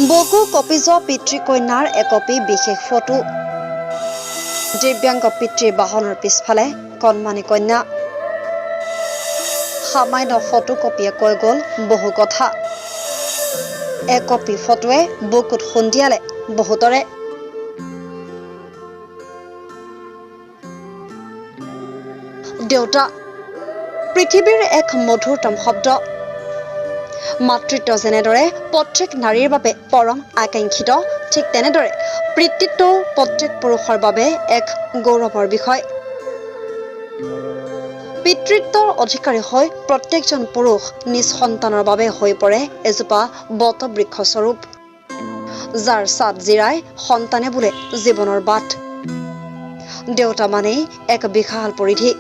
বুকু কঁপি যোৱা পিতৃ কন্যাৰ একপি বিশেষ ফটো। দিব্যাংগ পিতৃৰ বাহনৰ পিছফালে কণমানি কন্যা। সামান্য ফটো কপিয়ে কৈ গ'ল বহু কথা। একপি ফটোৱে বুকুত খুন্দিয়ালে বহুতৰে। দেউতা পৃথিৱীৰ এক মধুৰতম শব্দ। মাতৃত্ব যেনেদৰে প্ৰত্যেক নাৰীৰ বাবে পৰম আকাংক্ষিত, ঠিক তেনেদৰে পিতৃত্বও প্ৰত্যেক পুৰুষৰ বাবে এক গৌৰৱৰ বিষয়। পিতৃত্বৰ অধিকাৰী হৈ প্ৰত্যেকজন পুৰুষ নিজ সন্তানৰ বাবে হৈ পৰে এজোপা বটবৃক্ষস্বৰূপ, যাৰ ছাঁত জিৰাই সন্তানে বোলে জীৱনৰ বাট। দেউতা মানেই এক বিশাল পৰিধি,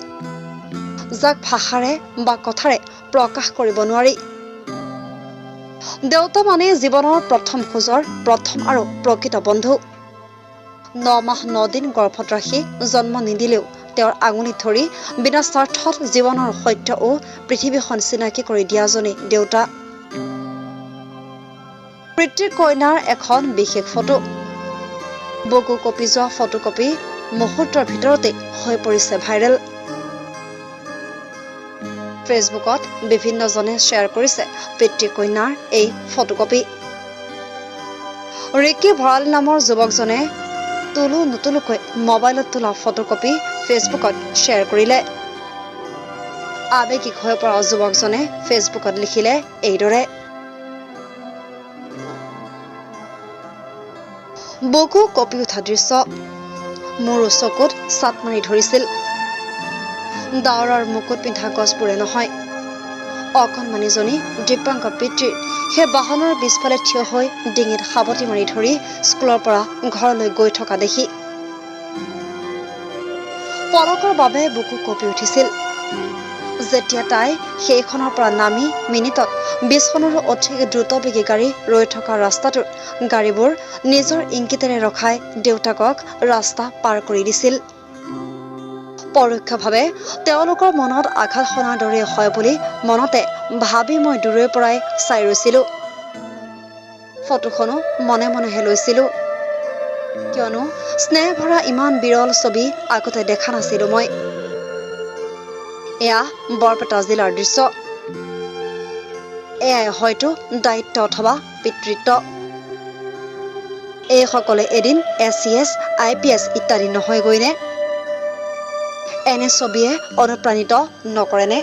যাক ভাষাৰে বা কথাৰে প্ৰকাশ কৰিব নোৱাৰি। দেউতা মানে জীৱনৰ প্ৰথম খোজৰ প্ৰথম আৰু প্ৰকৃত বন্ধু। 9 মাহ 9 দিন গৰ্ভত ৰাখি জন্ম নিদিলেও তেওঁৰ আঙুলিত ধৰি বিনা স্বাৰ্থত জীৱনৰ সত্য ও পৃথিৱীখন চিনাকি কৰি দিয়াজনেই দেউতা। পিতৃ কন্যাৰ এখন বিশেষ ফটো। বুকু কঁপি যোৱা ফটোকপি মুহূৰ্তৰ ভিতৰতে হৈ পৰিছে ভাইৰেল। ফেচবুকত বিভিন্নজনে শ্বেয়াৰ কৰিছে পিতৃ কন্যাৰ এই ফটোকপি। ৰিকি ভৰাল নামৰ যুৱকজনে তুলো নুতুলোকৈ মোবাইলত তোলা ফটোকপি ফেচবুকত শ্বেয়াৰ কৰিলে। আৱেগিক হৈ পৰা যুৱকজনে ফেচবুকত লিখিলে এইদৰে, বুকু কঁপি উঠা দৃশ্য মোৰো চকুত চাট মাৰি ধৰিছিল। ডাৱৰৰ মুকুট পিন্ধা গছবোৰে নহয়, অকণমানিজনী দিব্যাংগ পিতৃৰ সেই বাহনৰ পিছফালে থিয় হৈ ডিঙিত সাৱটি মাৰি ধৰি স্কুলৰ পৰা ঘৰলৈ গৈ থকা দেখি পলকৰ বাবে বুকু কঁপি উঠিছিল। যেতিয়া তাই সেইখনৰ পৰা নামি মিনিটত 20খনৰো অধিক দ্ৰুতবেগী গাড়ী ৰৈ থকা ৰাস্তাটোৰ গাড়ীবোৰ নিজৰ ইংগিতেৰে ৰখাই দেউতাকক ৰাস্তা পাৰ কৰি দিছিল। পৰোক্ষভাৱে তেওঁলোকৰ মনত আঘাত সনাৰ দৰে হয় বুলি মনতে ভাবি মই দূৰৈৰ পৰাই চাই ৰৈছিলোঁ। ফটোখনো মনে মনেহে লৈছিলোঁ, কিয়নো স্নেহ ভৰা ইমান বিৰল ছবি আগতে দেখা নাছিলোঁ মই। এয়া বৰপেটা জিলাৰ দৃশ্য। এয়াই হয়তো দায়িত্ব অথবা পিতৃত্ব। এইসকলে এদিন ACS, IPS ইত্যাদি নহয়গৈনে? এনে ছবিয়ে অনুপ্ৰাণিত নকৰেনে?